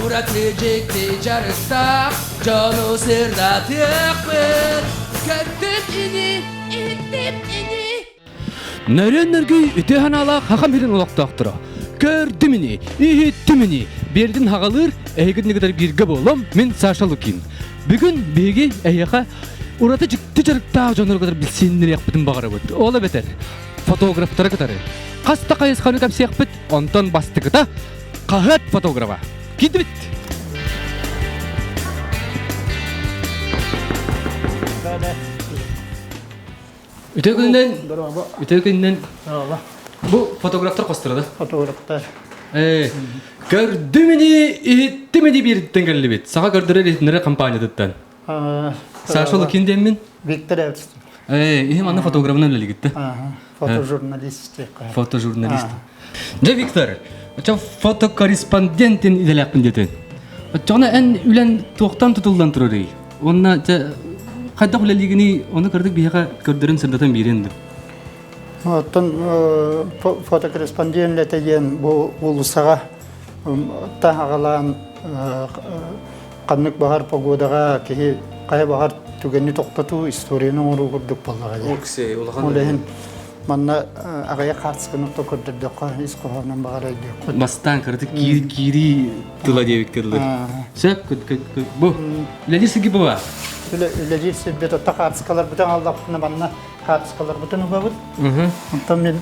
Ураты дьикти дьарыктаах дьону сырдатыахпыт. Көрдүм ини, иһиттим ини. Нөрүөн нөргүй үтүө санаалаах хахам сирин олохтоохторо. Көрдүм ини, иһиттим ини. Биэрдин хаҕалыыр, эһигитини кытары бииргэ буолуом, мин Саша Лукин. Бүгүн биһиги эһиэхэ ураты дьикти дьарыктаах дьоннору кытары билсиһиннэриэхпитин баҕарабыт. Ол эбэтэр фотографтары кытары. Хас да хайысханы кэпсиэхпит, онтон бастакыта хаһыат фотографа. Киирдибит! Үтө күнүнэн, үтө күнүнэн. Бу фотографтар хосторо да? Фотографтар. Э, көрдүм ини, иһиттим ини биириттэн кэллибит. Саха көрдөрөр иһитиннэрэр компаниятыттан. Саша Лукин диэммин. Виктор Эвстин. Э, иһим анна фотографынан үлэлигитте. Фотожурналист. Фотожурналист. Дьэ, Виктор, очо фотокорреспондентин идэлээхпин диэтин. Оччоҕуна эн үлэн туохтан тутуллан турарый? Уонна дьэ хайдах үлэлиигиний, ону кырдык биһиэхэ көрдөрөн сырдатан биэриэн дуу? Оттон фотокорреспондент үлэтэ диэн бу уулуссаҕа таһаҕалаан ханнык баҕар погодаҕа киһи хайа баҕар түгэни тохтотуу историяны оҥоруу курдук буоллаҕа дии. Улахан Ол иһин манна аҕыйах хаартысканы көрдөрдөххө ис хоһоонун баҕар өйдүөххүт. Бастаан кыратык киирии тыла диэбиккэ дылы. Сөп, бу үлэлиир сирги була. Үлэлиир сирбит отто хаартыскаларбытын аллахпытына манна хаартыскаларбытын угабыт. Онтон мен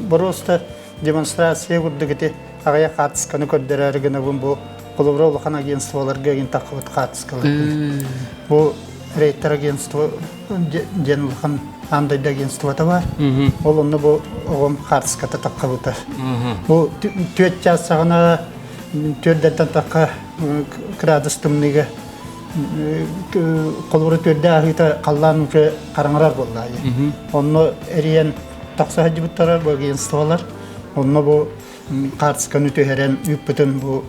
боруоста демонстрация курдук ити аҕыйах хаартысканы көрдөрөөрү гынабын бу холобура улахан агентстволарга игин таххыбыт хаартыскалар. Бу Рейтер агентство диэн улахан аан дойду агентствота бар. Ол онно бу оҕом хаартыската таххабыта. Бу түөрт чаас саҕана түөрдэртэн тахха кыраадыс тымныыга холобура түөрдэ аһыыта халлаан уже хараҥарар буолла. Онно эрийэн тахса сылдьыбыттара бу агентстволар. Онно бу хаартысканы түһэрэн ыыппытын бу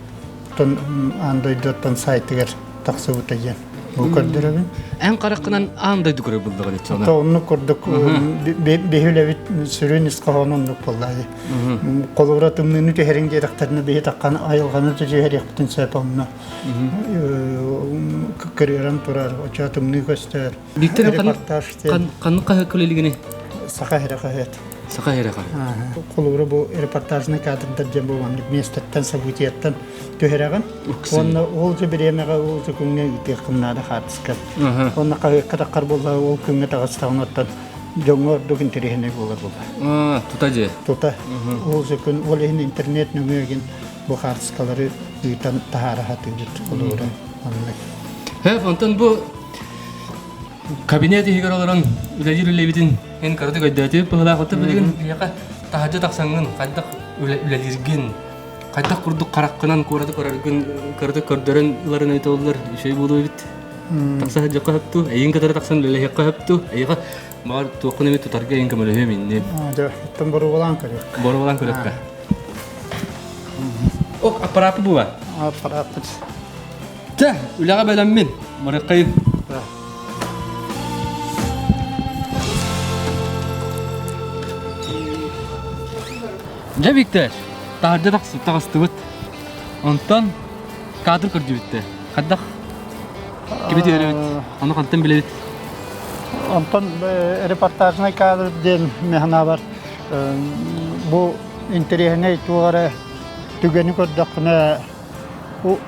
аан дойдуттан сайтыгар тахсыбыта диэн бу көрдөрөбүн. Эн хараххынан аан дойду көрөр буллаҕын иччи То оннук курдук биһи сүрүн ис хоһооно оннук буолла. Холобура тымныыны түһэриҥ диэтэхтэринэ биһи таххан айылҕаны түһэриэхпитин сөп онно. Кырыаран турар, очо тымныы көстөр. Виктор ханнык хаһыат үлэлигини? Саха эрэ хаһыат. Саха эрэ хаһыат. Холобура бу репортажный кадрдар диэн бу местоттан, событияттан түһэрэҕин. Уонна ол же бириэмэҕэ ол же күҥҥэ ыытыаххын наада хаартыска. Уонна хаһыакка таххар буолла ол күҥҥэ таҕыстаҕын оттон дьоҥҥо ордук интэриэһинэй буолар буолла. Тута дьэ. Тута. Ол же күн ол иһин интернет нөҥүө бу хаартыскалары ыытан таһаара сатыыбыт холобура оннук. Хэп, онтон бу кабинет иһигэр олорон үлэлиир үлэбитин эн кыратык өйдөөтүбүт быһыылаах. Оттон билигин биһиэхэ таһырдьа тахсаҥҥын хайдах үлэлииргин, хайдах курдук хараххынан куораты көрөргүн кыратык көрдөрөн ыларын ыйыталлар үчүгэй буолуо эбит. Тахса сылдьыахха сөп дуу, эйигин кытары тахсан үлэлэһиэххэ сөп дуу, эйиэхэ баҕар туоххун эмит тутарга эйигин көмөлөһүөм иннин. Дьэ, оттон боруобалаан көрүөх. Боруобалаан көрүөххэ. Ок, аппарааппыт була. Аппарааппыт. Чэ, үлэҕэ бэлэммин. Марыккайым. Дьэ, Виктор, таһырдьа таҕыстыбыт. Онтон кадр көрдүбүттэ. Хайдах кими түһэрэбит? Ону хантан билэбит? Онтон репортажный кадр диэн механабар бу интэриэһинэй туох эрэ түгэни көрдөххүнэ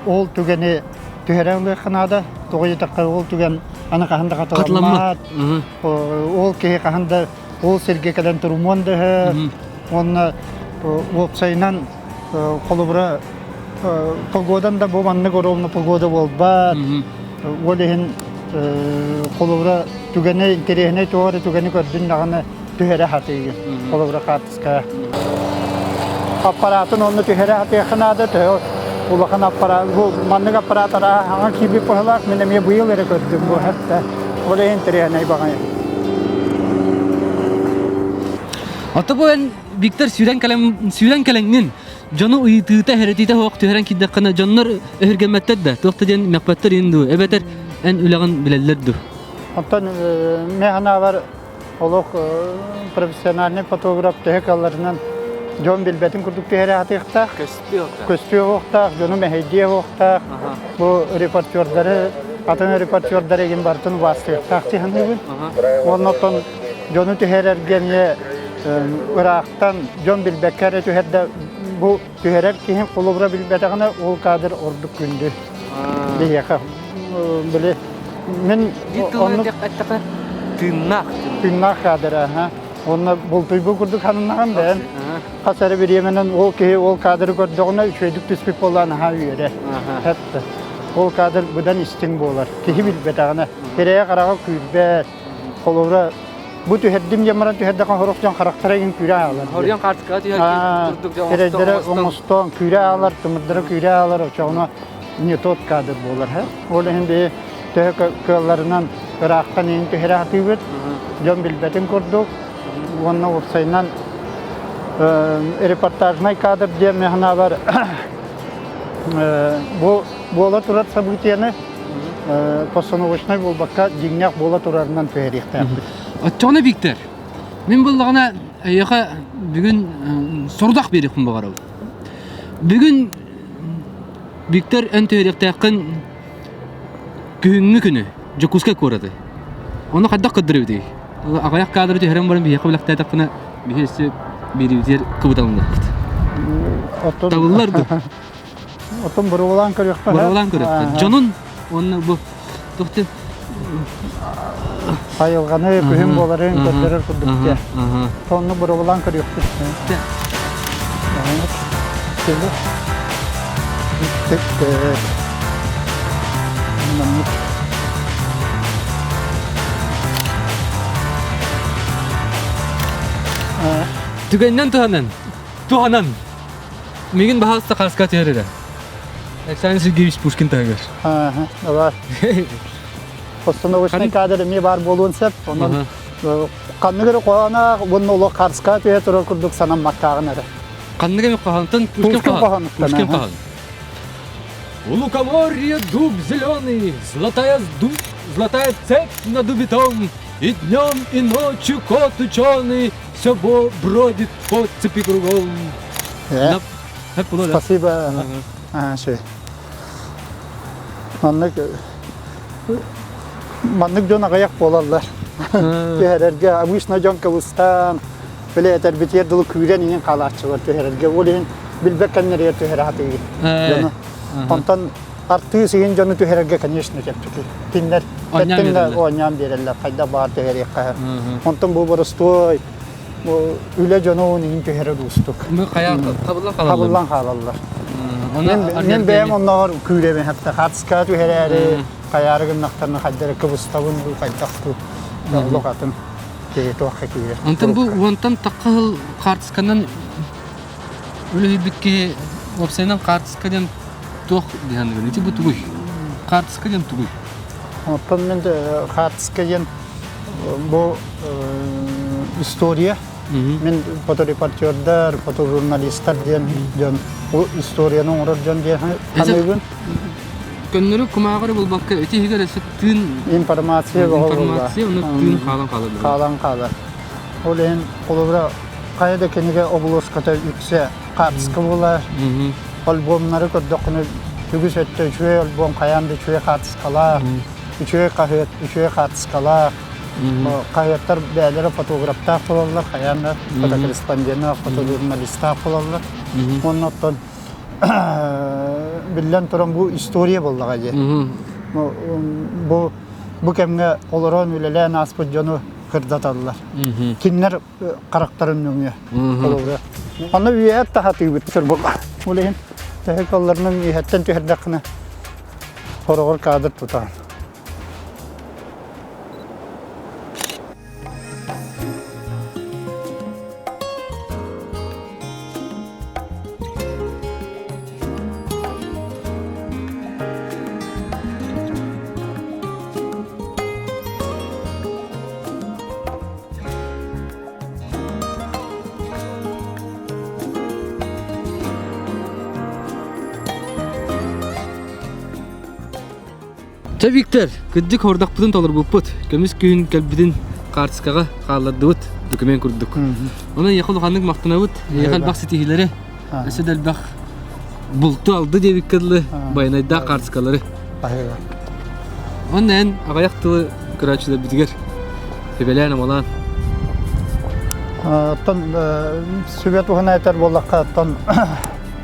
ол түгэни түһэрэ ылыахха наада. Тоҕо диэтэххэ ол түгэн аны хаһан да хатыламмат. Ол киһи хаһан да ол сиргэ кэлэн турумуон да үһү. Уонна уопсайынан холобура погодан да бу маннык ровно погода буолбат. Ол иһин холобура түгэни интэриэһинэй туох эрэ түгэни көрдүн даҕаны түһэрэ сатыыгын. Холобура хаартыска аппараатын онно түһэрэ сатыахха наада. Төһө улахан аппарат бу маннык аппарат арааһа хаҥа киирбит быһылаах мин эмиэ быйыл эрэ көрдүм бу хатта. Ол иһин интэриэһинэй баҕайы. Ото бу эн Виктор сүүрэн кэлэн сүүрэн кэлэҥҥин дьону ыйытыыта хэрэтиитэ суох түһэрэн киирдэххинэ дьоннор өһүргэммэттэр да туох да диэн мөхпөттөр иһин дуу эбэтэр эн үлэҕин билэллэр дуу Оттон мен санаабар олох профессиональный фотограф төһө кыалларынан Дьон билбэтин курдук түһэрэ сатыахтаах. Көстүө суохтаах, дьону мэһэйдиэ суохтаах. Бу репортердары, атын репортердары игин барытын убаастыахтаах дии саныыбын. Уонна оттон дьону түһэрэргэ эмиэ ыраахтан дьон билбэккэ эрэ түһэрдэ бу түһэрэр киһи холобура билбэтэҕинэ ол кадр ордук күндү биһиэхэ били мин оннук тыыннаах тыыннаах кадр аха уонна бултуйбут курдук сананнаҕым бэйэм хас эрэ бириэмэнэн ол киһи ол кадры көрдөҕүнэ үчүгэйдик түспүт буоллаан наһаа үөрэ хэтте ол кадр быдан истиҥ буолар киһи билбэтэҕинэ тирэйэ хараҕа күүрбэт холобура Бу түһэрдим диэн баран түһэрдэххэ сорох дьон харахтара игин күүрэ аалар. Хоруйан хаартыскаҕа түһэр курдук дьон Сирэйдэрэ оҥостон күүрэ аалар, тымырдара күүрэ аалар, очоҕуна не тот кадр буолар. Ол иһин биһи төһө кыалларынан ыраахтан иһин түһэрэ сатыыбыт. Дьон билбэтин курдук. Уонна уопсайынан репортажнай кадр диэн мин санаабар бу буола турар событиены постановочнай буолбакка дьиҥнээх буола турарынан түһэриэхтээхпит. Оччоҕуна Виктор, мин буллаҕына эйиэхэ бүгүн сорудах биэриэхпин баҕарабын. Бүгүн Виктор эн түһэриэхтээххин күһүҥҥү күнү Дьокуускай куораты. Ону хайдах көрдөрөбүтүй? Аҕыйах кадры түһэрэн баран биһиэхэ бэлэхтээтэххинэ биһи өссө биэриибитигэр кыбыталыннахпыт. Табыллар дуо? Оттон боруобалаан көрүөххэ. Боруобалаан көрүөххэ. Дьонун уонна бу туох айылҕаны күһүн буоларын көрдөрөр курдук дьэ. Онно боруобалаан көрүөхпүт. Түгэннэн туһанан, туһанан Мигин баһаалыста хаска түһэр эрэ. Александр Сергеевич Пушкин таһыгар. Ага, давай. Постановочный кадр эмиэ баар буолуон сөп. Онон ханнык эрэ хоһооно уонна олох харска түһэ турар курдук санамматтааҕын эрэ. Ханнык эмэ хоһоонтон Пушкин хоһоон. Пушкин хоһоон. У лукоморья дуб зеленый, золотая дуб, золотая цепь над убитом, и днем, и ночью кот ученый все бродит по цепи кругом. Спасибо. Маннык маннык дьон аҕыйах буолаллар. Түһэрэргэ обычно дьон кыбыстаан, били этэрбитигэр дылы күүрэн иһин хаалааччылар түһэрэргэ. Ол иһин билбэт кэмнэригэр түһэрэ сатыыр. Дьону. Онтон артыыс иһин дьону түһэрэргэ, конечно, чэпчэки. Кинилэр тэттин оонньоон биэрэллэр, хайдах баар түһэриэххэ. Онтон бу боростуой үлэ дьонун иһин түһэрэр уустук. Хабыллан Хабыллан хаалаллар. Мин бэйэм оннооҕор күүрэбин хатта хаатыскаҕа түһэрээри хайаары гыннахтарына хайдары кыбыстабын дуу хайдах дуу олох атын киһи туохха киирэр. Онтон бу уонтан тахха сыл хаартысканан үлүһүйбүт киһи уопсайынан хаартыска диэн туох диэн ити бу тугуй? Хаартыска диэн тугуй? Оттон мин хаартыска диэн бу история. Мин фоторепортердар, фотожурналистар диэн дьон бу историяны оҥорор дьон диэн саныыбын. Көннөрү кумааҕы булбакка ити иһигэр өссө тыын информация информация уонна тыын хаалан хаалар. Хаалан хаалар. Ол иһин холобура хайа да кинигэ оболоската үксэ хаартыска буолар. Альбомнары көрдөххүнэ үгүс өттө үчүгэй альбом хайаан да үчүгэй хаартыскалаах, үчүгэй хаһыат үчүгэй хаартыскалаах. Хаһыаттар бэйэлэрэ фотографтаах буолаллар, хайаан да фотокорреспонденнаах, фотожурналистаах буолаллар. Уонна оттон биллэн туран бу история буоллаҕа дии. Бу бу кэмҥэ олорон үлэлээн ааспыт дьону кырдаталлар. Кинилэр харахтарын нөҥүө холобура. Онно үөһэ таһатыыбыт сыр буолла. Ол иһин төһө калларынан үөһэттэн түһэрдэххинэ хороҕор кадр тутаҕын. Чэ, Виктор, кырдьык хордохпутун толорбуппут. Көмүс күһүн кэлбитин карточкаҕа хааллардыбыт документ курдук. Онон эйиэхэ улаханнык махтанабыт. Эйиэхэ элбэх ситиһиилэри, өссө да элбэх булту алды диэбиккэ дылы байанайдаах карточкалары. Онно эн аҕыйах тылы көрөөччүлэрбитигэр сүбэлээн-амалаан. Оттон сүбэ туһунан этэр буоллахха, оттон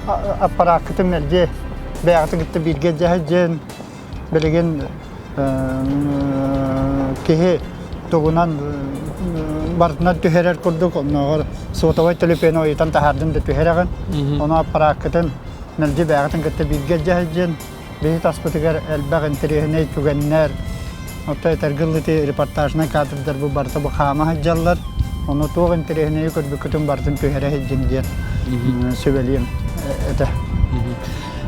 аппарааккытын мэлдьи бэйэҕитин кытта бииргэ дьэһэ билигин киһи тугунан барытынан түһэрэр курдук, оннооҕор сотовай төлөпүөнү ойутан таһаардын да түһэрэҕин. Ону аппарааккытын мэлдьи бэйэҕитин кытта бииргэ дьэһэ Биһи таспытыгар элбэх интэриэһинэй түгэннэр, оттон этэргэ ыллыты репортажнай кадрдар бу барыта бу хаама сылдьаллар. Ону туох интэриэһинэйи көрбүккүтүн барытын түһэрэ сылдьыҥ диэн сүбэлиэм этэ.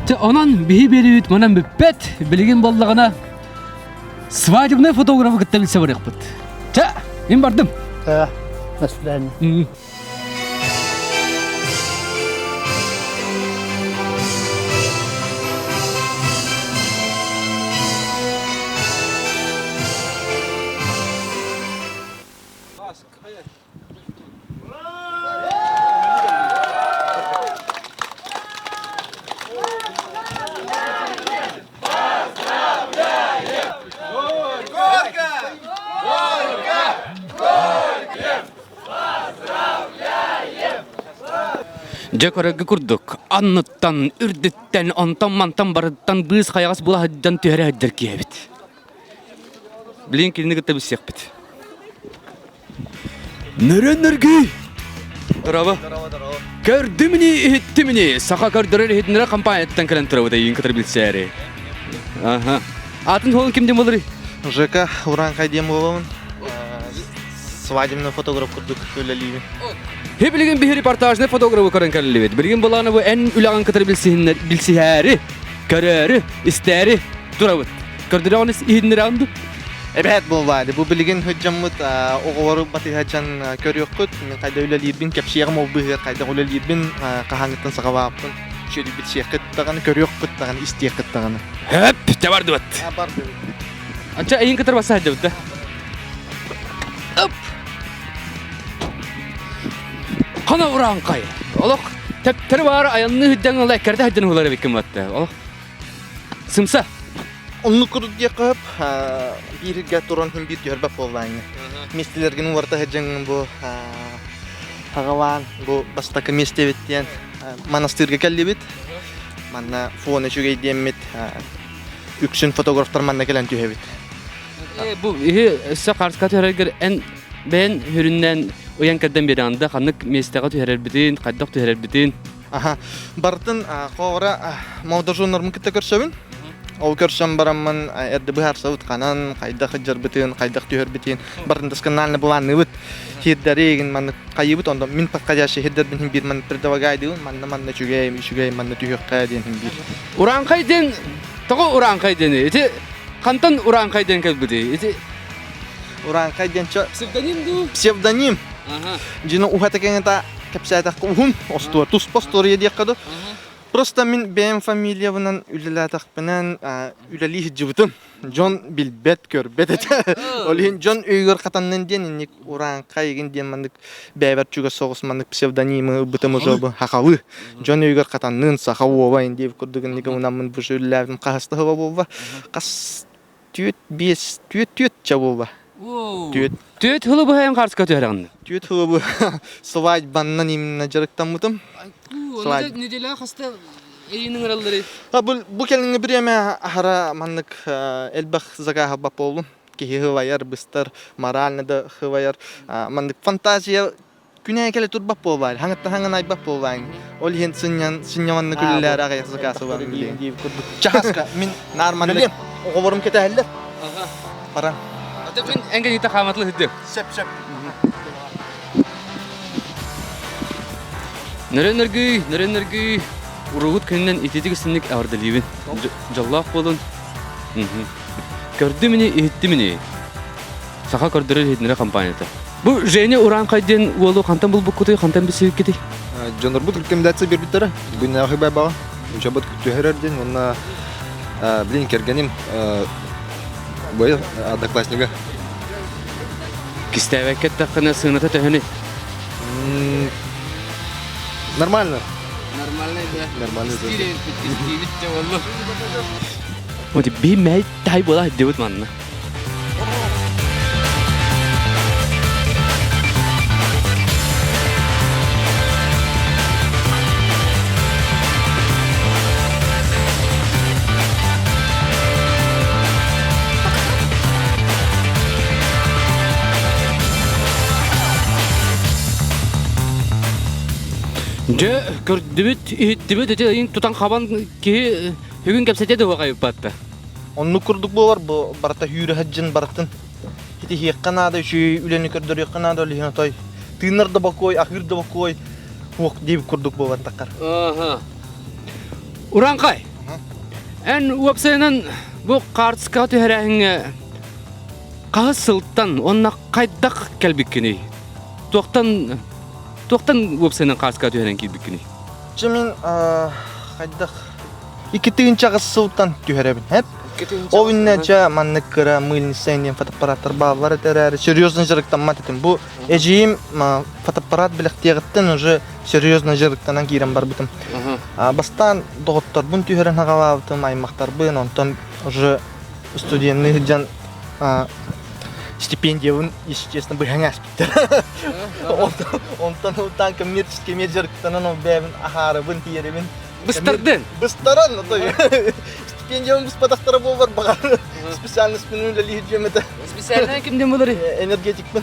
Чэ, онон биһи биэриибит манан бүппэт. Билигин буоллаҕына свадебный фотографы кытта билсэ барыахпыт. Чэ, мин бардым. До свидания. Дьэ көрөргө курдук, анныттан, үрдүттэн, онтон-мантан барыттан быыс хайаҕас була сылдьан түһэрэ сылдьар киһи эбит. Билигин кинини кытта билсиэхпит. Нөрөн нөргүй! Дорообо. Көрдүм ини, иһиттим ини. Саха көрдөрөр иһитиннэрэр компанияттан кэлэн турабыт эйигин кытары билсээри. Аха. Атын суолун ким диэн буоларый? ЖК Урааҥхай диэн буолабын. Свадебный фотограф курдук үлэлиибин. Хе билигин биһи репортажный фотографы көрөн кэллибит. Билигин былааны бу эн үлэҕин кытары билсиһээри, көрөөрү, истээри турабыт. Көрдөрөҕүн иһиннэрэҕин дуу? Эбээт буолбаады. Бу билигин сылдьаммыт оҕолору батыһачан көрүөххүт. Мин хайда үлэлиирбин, кэпсиэҕим ол быыһыгар хайдах үлэлиирбин, хаһааҥҥыттан саҕалаабыппын үчүгэйдик билсиэххит даҕаны, көрүөххүт даҕаны, истиэххит даҕаны. Хөп, дьэ бардыбыт. Бардыбыт. Анча эйин кытары басса сылдьабыт да. Оп! Хана урааҥхай. Олох тэптери баары айанныы сылдьан ыла эккэрдэ сылдьан уһулар эбиккин батта. Олох сымса. Оннук курдук диэххэ сөп. Бииргэ туран иһин биир түһэрбэт буоллааҥҥа. Миэстэлэргин уорта сылдьаҥҥын бу хаҕалаан бу бастакы миэстэбит диэн манастыырга кэллибит. Манна фон үчүгэй диэммит үксүн фотографтар манна кэлэн түһэбит. Бу иһи өссө хаарыска түһэрэргэр эн бэйэн хүрүннэн ыйан кэрдэн биэрэҕин да ханнык миэстэҕэ түһэрэрбитин, хайдах түһэрэрбитин. Аха, бартын хоора молодоженнорбун кытта көрсөбүн. Ол көрсөн бараммын эрдэ быһаарсабыт ханан, хайдах сылдьарбытын, хайдах түһэрбитин, бартын досконально былаанныыбыт. Хирдэригин маннык хайыыбыт, онтон мин подходящий хирдэрбин хин биир маннык предлагайдыыбын, манна манна үчүгэй, үчүгэй манна түһүөххэ диэн хин биир. Урааҥхай диэн тоҕо урааҥхай диэни? Ити хантан урааҥхай диэн кэлбитий? Ити Урааҥхай диэн чо псевдоним дуу? Псевдоним. Дьино уһата кэҥэтэ кэпсээтэххэ уһун остуор, туспа остуоруйа диэххэ дуу. Просто мин бэйэм фамилиябынан үлэлээтэхпинэн үлэлии сылдьыбытым. Дьон билбэт, көрбөт этэ. Ол иһин дьон өйүгэр хатаннын диэн инник урааҥхай игин диэн маннык бэйэбэр чугас соҕус маннык псевдонимы ылбытым уже бу хахалы. Дьон өйүгэр хатаннын саха уоба ин диэбит курдук инник ылынаммын бу үлэлээбитим хаһыстаһыба буолба. Хас түөрт биэс түөрт түөрт ча буолба. Түөрт. Түөрт хылы быһайын харска түһэрэҕин. Түөрт хылы бу свадьбаннан именно дьарыктаммытым. Свадьба. Неделя хаста эйин ыҥыраллары? Бу бу кэлиҥҥи бириэмэ аһара маннык элбэх закаһа буоллум. Киһи хывайар, быстар, морально да хывайар. Маннык фантазия күнэ кэлэ турбат буолбаай, хаҥытта хаҥын айбат буолбаай. Ол иһин сынньан сынньаманны күллээр аҕыйах заказ ылан билиэн. Чаһаска мин наар маннык оҕолорум кэтэһэллэр. Баран. Ата мин эҥгэнитэ хааматлы сыддым. Сөп сөп. Нөрөн өргүй, нөрөн өргүй. Уругут күнүнэн ититик истинник эҕэрдэлиибин. Дьоллоох буолун. Көрдүм ини, иһиттим ини. Саха көрдөрөр иһитиннэрэр компанията. Бу Женя Урааҥхай диэн уолу хантан булбуккутуй, хантан билсибиккитий? Дьоннорбут рекомендация биэрбиттэрэ. Күннээҕи байбаҕа. Учебат түһэрэр диэн уонна блин кэргэним быйыл одноклассника. Кистээбэккэ эттэххинэ сыаната төһөнүй? Нормально. Нормально да. Нормально. Кистиибит дьэ боллу. Вот би мэй тай буола дебут манна. Дьэ, көрдүбүт, иһиттибит, ити ыйын тутан хабан киһи бүгүн кэпсэтиэ да уҕайыппатта. Оннук курдук буолар бу барыта хүүрэ сылдьан барытын итиһиэххэ наада, үчүгэй үлэни көрдөрүөххэ наада, ол иһин отой тыынар да бокуой, аһыыр да бокуой, уох диэбит курдук буолан таххар. Ураҥхай, эн уопсайынан бу хаартыскаҕа түһэрээһиҥҥэ хаһыс сылтан уонна хайдах кэлбиккиний? Туохтан туохтан уопсайынан хаартыскаҕа түһэрэн киирбиккиний? Чэ мин хайдах 2008 сылтан түһэрэбин эп. Ол иннэ дьэ маннык кыра мыльница диэн фотоаппараттар бааллар этэ эрээри серьезно дьарыктаммат этим. Бу эдьиийим фотоаппарат бэлэхтиэҕиттэн уже серьезно дьарыктанан киирэн барбытым. Бастаан доҕотторбун түһэрэн аҕалаабытым, аймахтарбын, онтон уже студенныы сылдьан стипендиябын, если честно, быһан ааспыттар. Онтон ылтаан коммерческий эмиэ дьарыктанан ол бэйэбин аһаарабын, тиийэрэбин. Быстардын? Быстаран, стипендиябын быспатахтара буолбар баҕар специальностьпын үлэлиир дьиэм этэ. Специальнай кимден болар? Энергетикпин.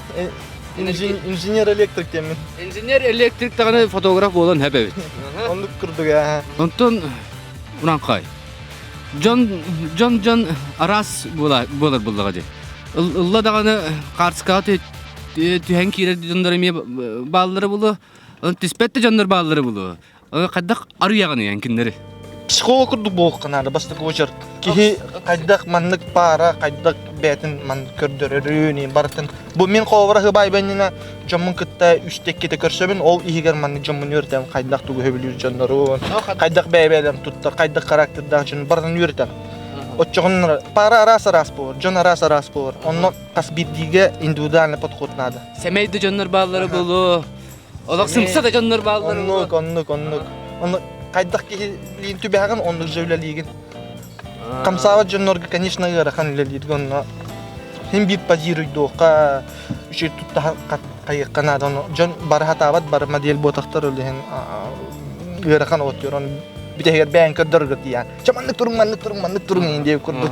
Инженер-электрик диэммин. Инженер-электрик даҕаны фотограф буолан сөп эбит. Оннук курдук ээ. Онтон Ураҥхай. Дьон дьон дьон араас буолар буоллаҕа дии. Ылла даҕаны хаартыскаҕа түһэн киирэр дьоннор эмиэ бааллара буолуо. Түспэт да дьоннор бааллара буолуо. Хайдах арыйаҕыный эн кинилэри? Психолог курдук буолуохха наада бастакы очерк. Киһи хайдах маннык паара, хайдах бэйэтин маннык көрдөрөрүн, барытын. Бу мин холобура хыбай бэннина дьоммун кытта үстэ иккитэ көрсөбүн, ол иһигэр маннык дьоммун үөртэм, хайдах тугу сөбүлүүр дьоннорун, хайдах бэйэ-бэйэлэрин туттар, хайдах характердаах дьону барытын үөртэм. Оччоҕун паара араас-араас буолар, дьон араас-араас буолар. Онно хас биирдиигэ индивидуальный подход надо. Сэмэй да дьоннор бааллара буолуо. Олох сымса да дьоннор бааллар. Оннук, оннук, оннук. Онно хайдах киһи билиин түбэһэҕин, оннук же үлэлиигин. Хамсаабат дьоннорго, конечно, ыарахан үлэлииргэ онно син биир позируйдуохха, үчүгэй тутта хайыахха наада. Ону дьон бары хатаабат, бары модель буотахтар ол иһин ыарахан оттуор. Оны бүтэһигэр бэйэҥ көрдөргө тиийэн. Чэ маннык туруҥ, маннык туруҥ, маннык туруҥ иин диэбит курдук.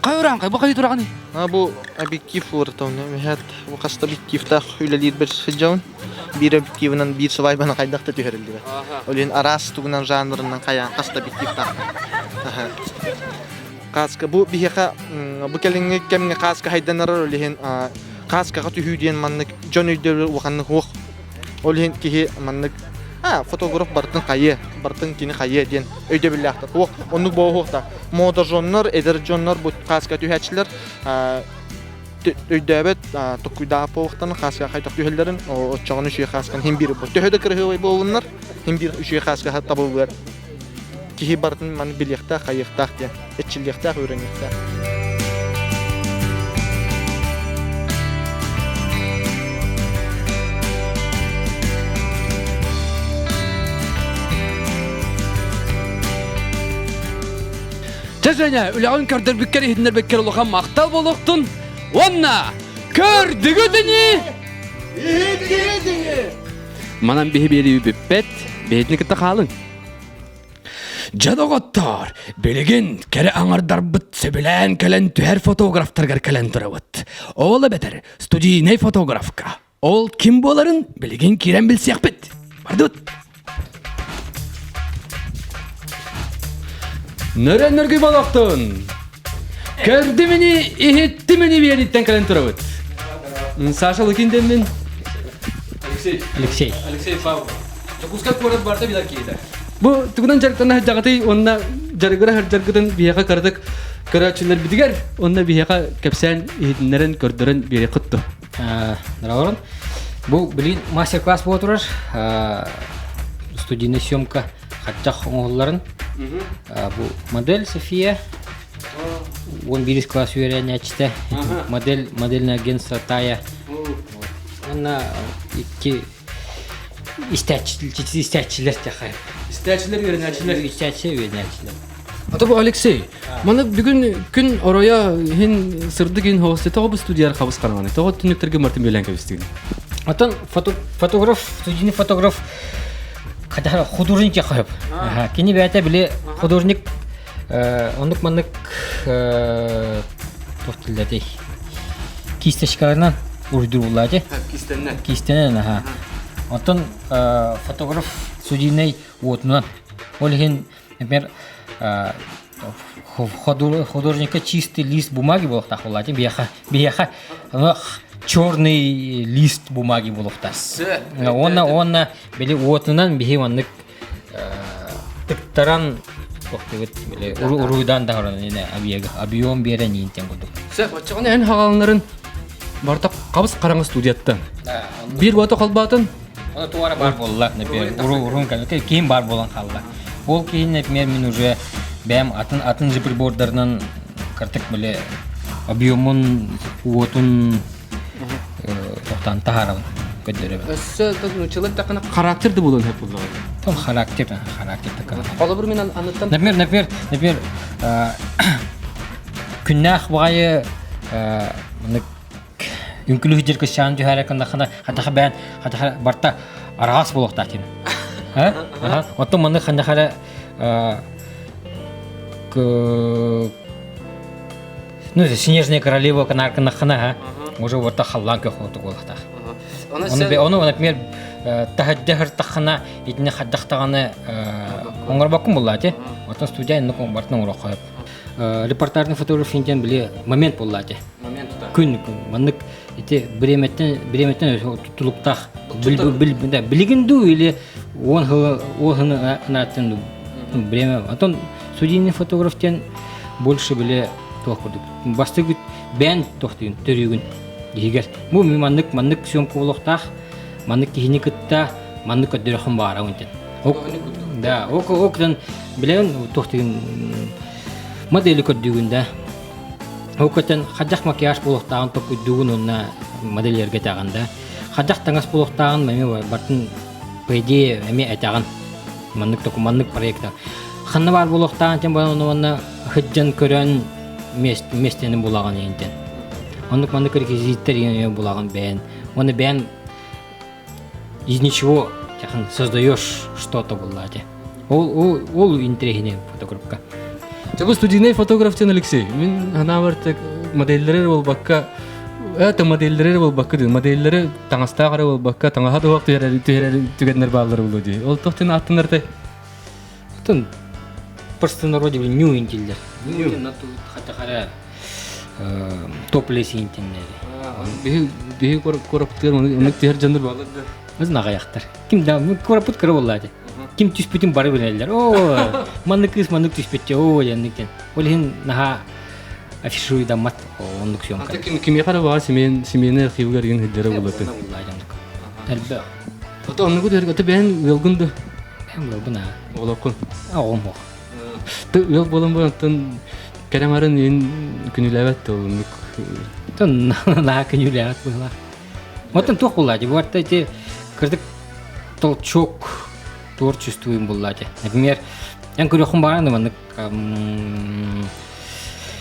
Хай ураан, хай бу хайы тураҕыный? А бу объектив уларытабын. Миһэт бу хаста объективтаах үлэлиирбэр сылдьабын. Биир объективынан биир свайбаны хайдах да түһэриллибэт. Ол иһин араас тугунан жанрынан хайаан хаста объективтаах. Кааска бу биһиэхэ бу кэлиҥҥи кэмҥэ кааска хайданарар ол иһин кааскаҕа түһүү диэн маннык дьон өйдөбүл улаханнык суох. Ол иһин киһи маннык а фотограф барытын хайыа, барытын кини хайыа диэн өйдөбүллээхтэр. Суох, оннук буолуохтаах. Модожоннор, эдэр дьоннор бу кааска түһээччилэр өйдөөбөт токкуйдаах буолуохтарын хааска хайдах түһэллэрин оччоҕуна үчүгэй хаасканы хин биир төһө да кыраһыабай буоллуннар хин биир үчүгэй хааска табыллар киһи барытын маны билиэхтээх хайыахтаах диэн эрчиллиэхтээх үөрэниэхтээх Чэ Женя, үлэҕин көрдөрбүккэр иһитиннэрбиккэр улахан махтал буолуохтун. Уонна көрдүгүт ини! Иһиттигит ини! Манан биһи биэрии бүппэт, бэйэтини кытта хаалыҥ. Дьэ доҕоттоор, билигин кэрэ аҥардарбыт сөбүлээн кэлэн түһэр фотографтаргар кэлэн турабыт. Ол эбэтэр студийнай фотографка. Ол ким буоларын билигин киирэн билсиэхпит. Бардыбыт. Нөрөн нөргүй болохтун. Көрдүм ини, иһиттим ини биэриттэн кэлэн турабыт. Саша Лукин деммин. Алексей. Алексей. Алексей Павлов. Дьокуускай куорат барыта билэр киһитэ. Бу тугунан дьарыктана сылдьаҕытый уонна дьарыгыра сылдьаргытын биһиэхэ кыратык көрөөччүлэрбитигэр уонна биһиэхэ кэпсээн иһитиннэрэн көрдөрөн биэриэххит дуо? Здравствуйте. Бу билигин мастер-класс буола турар. Студийная съемка хаччах оҥоһулларын. Бу модель София. 11 класс үөрэнээччитэ, модель, модельное агентство Тая. Уонна икки истээччилэр тэхэ. Истээччилэр үөрэнээччилэр. Истээччи үөрэнээччилэр. Ата бу Алексей, маны бүгүн күн оройо иһин сырдык иһин хоосте тоҕо бу студияр хабыс хараҥаны, тоҕо түннүктэргэ Мартын бүөлээн кэбистигин? Оттон фотограф, студийный фотограф хотя художник яхып. Кини бэйэтэ били художник оннук маннык туох тиллэтий кисточкаларынан уруйдур Кистэннэн. Кистэнэн, аха. Оттон фотограф студийнай уотунан. Ол иһин, например, художника чистый лист бумаги буолуохтаах буолаати. Биһиэхэ, биһиэхэ черный лист бумаги буолуохтаах. Уонна, уонна били уотунан биһи маннык тыктаран тохтубут били уруйдан даҕаран объем биэрэн иинтэн курдук. Сөп, оччоҕуна эн хаҕаланарын барыта хабыс хараҥа студияттан. Биир уота холбоотун Оны туара бар буолла, например, урун киин бар буолан хаалла. Ол киин, например, мин уже бэйэм атын атын же прибордарынан картык били объемун, уотун тохтан таһаарабын көрдөрөбүн. Өссө нуччалар тахана характер да буолан хөп буллаҕа. Том характер, характер такой. Холобур мин аныттан Например, например, например, күннээх баҕайы үҥкүлүү сылдьар кысчаан түһээрэ гыннаххына хатаха бэйэн хатаха барта араҕас буолуохтаах диэн. Оттон маннык ханнаха эрэ ну снежная королева канаркынаххына уже барта халлаан көх буолуохтаах. Ону например таһырдьа сыртаххына итини хайдахтаҕаны оҥорбоккун буоллаа ти. Оттон студия инник бартын оҥоруохха репортажный фотограф диэн били момент буолла ити. Момент да. Күн күн маннык ити бириэмэттэн бириэмэттэн тутулуктаах билигин дуу или он хылы ол хыны анааттан дуу время Антон студийный фотограф диэн больше били туох курдук бастыгыт бэйэн туохтугун төрүүгүн иһигэр бу маннык маннык съемка буолуохтаах маннык киһини кытта маннык көрдөрөххүн баҕарабын диэн да ок ок билэбин туох деген модели көрдүүгүн да ол көтөн хадьах макияж буолуохтааҕын токуйдуугун уонна модельергэ этэҕин да хадьах таҥас буолуохтааҕын эмиэ бартын по идее эмиэ этэҕин маннык току маннык проекта ханна баар буолуохтааҕын тем более уонна сылдьан көрөн миэстэни булаҕын иинтэн оннук маннык реквизиттэр булаҕын бэйэн уонна бэйэн из ничего создаешь что-то булла те. Ол ол ол интэриэһинэй фотографка. Дьэ бу студийнай фотограф диэн Алексей. Мин санаабар так модельлэри буолбакка это модельлэри буолбакка дии модельлэри таҥастаах эрэ буолбакка таҥаһа туох түһэрэр түһэрэр түгэннэр бааллар буолуо дии. Ол туох диэн ааттанар Оттон простонародье нью интиллер. Нью хатахара топлес интиннери. Биһи биһи кораптыыр оннук түһэр дьоннор бааллар да. Біз аҕыйахтар. Ким да кураппыт кыра буоллаати. Ким түспүтүн бары билэллэр. Оо, маннык кыыс маннык түспүттэ, оо диэнник диэн. Ол иһин наһаа афишируйдаммат оннук съемка. Ким кимиэхэ эрэ баҕар семейный семейный архивыгар игин сылдьара буоллар. Элбэх. Ото оннугу түһэр, ото бэйэн ыалгын да. Бэйэм ыалбын аа. Оҕолоркун. Оҕом суох. Ты ыал буолан баран оттон кэрэҥарын иһин күнүүлээбэт да оннук. Оттон наһаа күнүүлээбэт быһыылаах. Оттон туох булла ди? Буарта ити кырдык толчок творчествуем булла ди. Например, эн көрүөххүн баҕаран маннык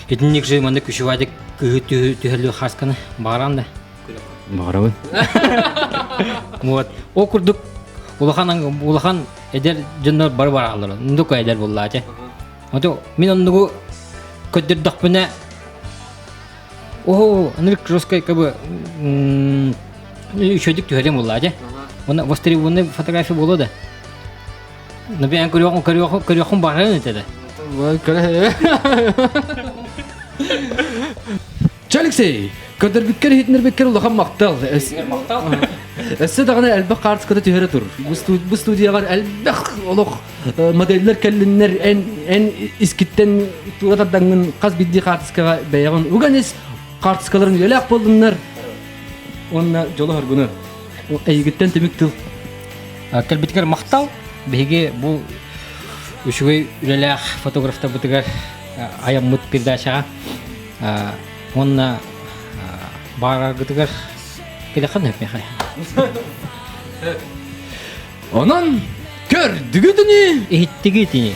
итинник же маннык күшүвадик кыһы түһэлүү хасканы баҕаран да. Баҕарабын. Вот. Ол курдук улахан улахан эдэр дьоннор бары бараллар. Ондук эдэр буллаачы. Ото мин оннугу көрдөрдөхпүнэ Оо, ынырык жесткай как бы үчүгэйдик түһэрим буоллаа дьэ. Уонна востребованный фотография буолуо да. Например, көрүөхүн көрүөхүн көрүөхүн баҕаран этэ да. Чэ, Алексей, көрдөрбүккэр иһитиннэрбиккэр улахан махтал. Махтал. Өссө даҕаны элбэх хаартыската түһэрэ тур. Бу студияҕар элбэх олох моделлэр кэллиннэр эн эн искиттэн тура тардаҥҥын хас биирдии хаартыскаҕа бэйэҕин уган ис хаартыскаларын үйэлээх буоллуннар уонна дьолу соргуну эйигиттэн түмүк тыл кэлбитигэр махтал биһиги бу үчүгэй үлэлээх фотографтарбытыгар айаммыт передачаҕа. Уонна баараргытыгар кэлэххин өпмэхэ. Онон көрдүгүт ини. Иһиттигит ини.